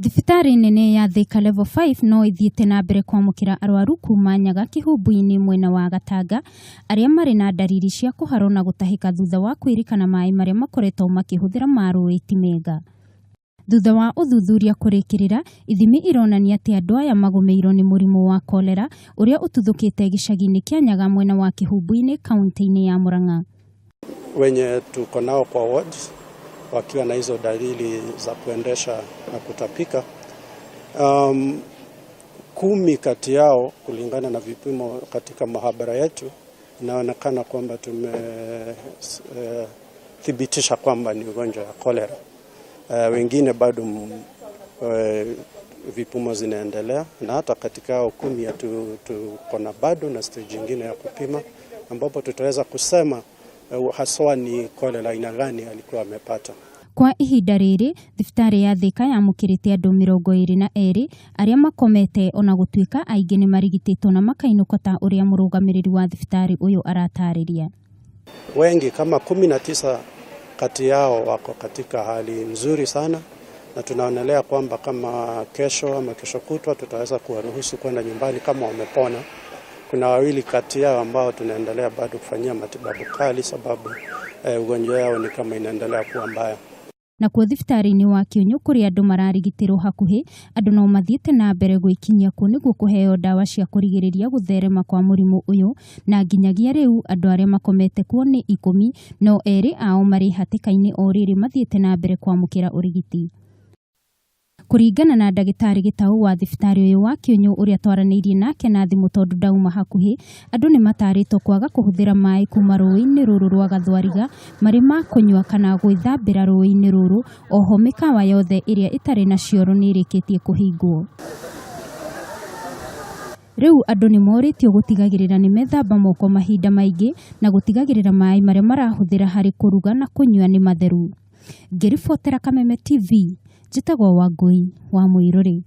Thibitarĩ nene ya Thika Level 5 no ĩthiĩte na mbere kwamũkĩra arwaru kuma Nyaga Kĩhumbu-inĩ mwena wa Gatanga arĩa marĩ na ndariri cia kũharwo na gũtahĩka thutha wa kwĩrĩkana maĩ marĩa makoretwo makĩhũthĩra ma rũĩ ti mega. Thutha wa ũthuthuria kũrĩkĩrĩra, ithimi ironania atĩ andũ aya magũmĩirwo nĩ mũrimũ wa kolera ũrĩa ũtuthũkĩte gĩcagi-inĩ kĩa Nyaga mwena wa Kĩhumbu-inĩ kaunti-inĩ ya Murang'a. Wenye tuko nao kwa ward wakiwa na hizo dalili za kuendesha na kutapika, 10 kati yao kulingana na vipimo katika maabara yetu inaonekana kwamba tumethibitisha kwamba ni ugonjwa wa kolera. Wengine bado vipimo zinaendelea, na hata katika hao 10 tuko na bado na stage nyingine ya kupima ambapo tutaweza kusema haswa ni kolera aina gani alikuwa amepata. Kwa ihinda rĩrĩ, thibitarĩ ya Thika yamũkĩrĩte andũ 22 arĩa makomete ona gũtuĩka aingĩ nĩ marigitĩtwo na makainũka ta ũrĩa mũrũgamĩrĩri wa thibitarĩ ũyũ aratarĩria. Wengi kama 19 kati yao wako katika hali nzuri sana, na tunaonelea kwamba kama kesho ama kesho kutwa tutaweza kuwaruhusu kwenda nyumbani kama wamepona. Kuna wawili kati yao ambao tunaendelea bado kufanyia matibabu kali sababu ugonjwa yao ni kama inaendelea kuwa mbaya. Nakuo thibitarĩ-inĩ wa Kĩũnyũ kũrĩa andũ mararigitĩrwo hakuhĩ, andũ no mathiĩte na mbere gwĩkinyia kuo nĩguo kũheo ndawa cia kũrigĩrĩria gũtherema kwa mũrimũ ũyũ, na nginyagia rĩu andũ arĩa makomete kuo nĩ 10, no 2 ao marĩ hatĩka-inĩ o rĩrĩ mathiĩte na mbere kwamũkĩra ũrigiti. Kũringana na ndagĩtarĩ Gĩtaũ wa thibitarĩ ũyũ wa Kĩũnyũ ũrĩa twaranĩirie nake na thimũ tondũ ndauma hakuhĩ, andũ nĩ matarĩtwo kwaga kũhũthĩra maĩ kuma rũĩ-inĩ rũrũ rwa Gathwariga marĩ ma kũnyua kana gwĩthambĩra rũĩ-inĩ rũrũ. Oho mĩkawa yothe ĩrĩa ĩtarĩ na cioro nĩ ĩrĩkĩtie kũhingwo. Rĩu andũ nĩ morĩtio gũtigagĩrĩra nĩ methamba moko mahinda maingĩ na gũtigagĩrĩra maĩ marĩa marahũthĩra harĩ kũruga na kũnyua nĩ matheru. Ngĩribotera Kameme TV, njĩtagwo Wangũi wa Mũirũrĩ.